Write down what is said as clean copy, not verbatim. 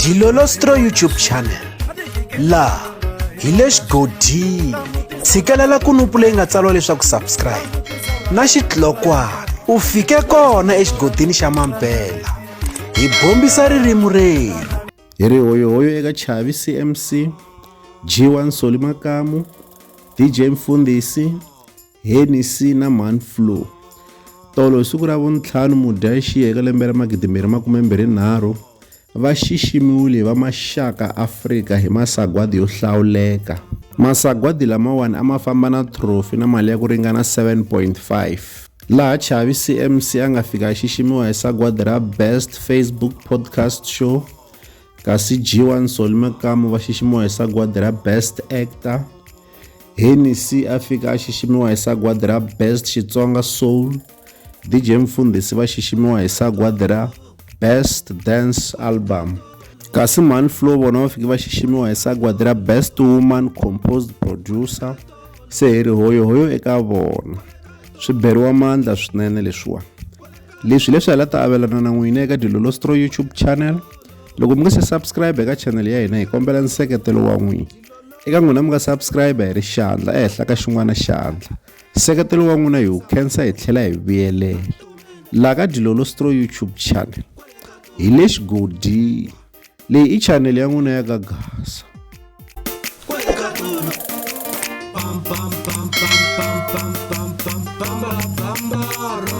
Dilolostro YouTube channel laha hi le xigodini tshikelela kunupu leyi nga tsariwa leswaku subscribe na xitlokwana u fike kona exigodini xa mampela hi bombisa ririmi rerhu. Hi ri hoyohoyo eka Chavi CMC, G1 Soli Makamu, DJ Mfundhisi, Hennessy na Mhani Flo. Tolo hi siku ra vuntlhanu Mudyaxihi eka lembe ra 2023 va xiximiwile hi va maxaka Afrika hi masagwadi yo hlawuleka. Masagwadi lamawani a ma famba na trophy na mali ya ku ringana 7.5. Laha Chavi CMC a nga fika a xiximiwa hi sagwadi ra Best Facebook Podcast Show kasi G1 Solly Makamu va xiximiwa hi sagwadi ra Best Actor. Hennessy a fika a xiximiwa hi sagwadi ra Best Xitsonga Soul. DJ Mfundhisi va xiximiwa hi sagwadi ra Best Dance Album. Kasi Mhani Flo vona va fike va xiximiwa hi sagwadi ra Best Woman Composed Producer. Se hi ri hoyohoyo eka vona. Swi beriwa mandla swinene leswiwani. Leswi leswi hi la ta avelana na n'wina eka Dilolostro YouTube channel. Loko mi nga se subscribe eka channel ya hina hi kombela nseketelo wa n'wina. Eka n'wina mi nga subscribe hi ri xandla ehenhla ka xin'wana xandla. Nseketelo wa n'wina hi wu khensa hi tlhela hi vuyelela. Laha ka Dilolostro YouTube channel hi le xigodini. Leyi i channel ya n'wina ya ka Gaza. Pam pam pam pam pam pam pam pam pam pam.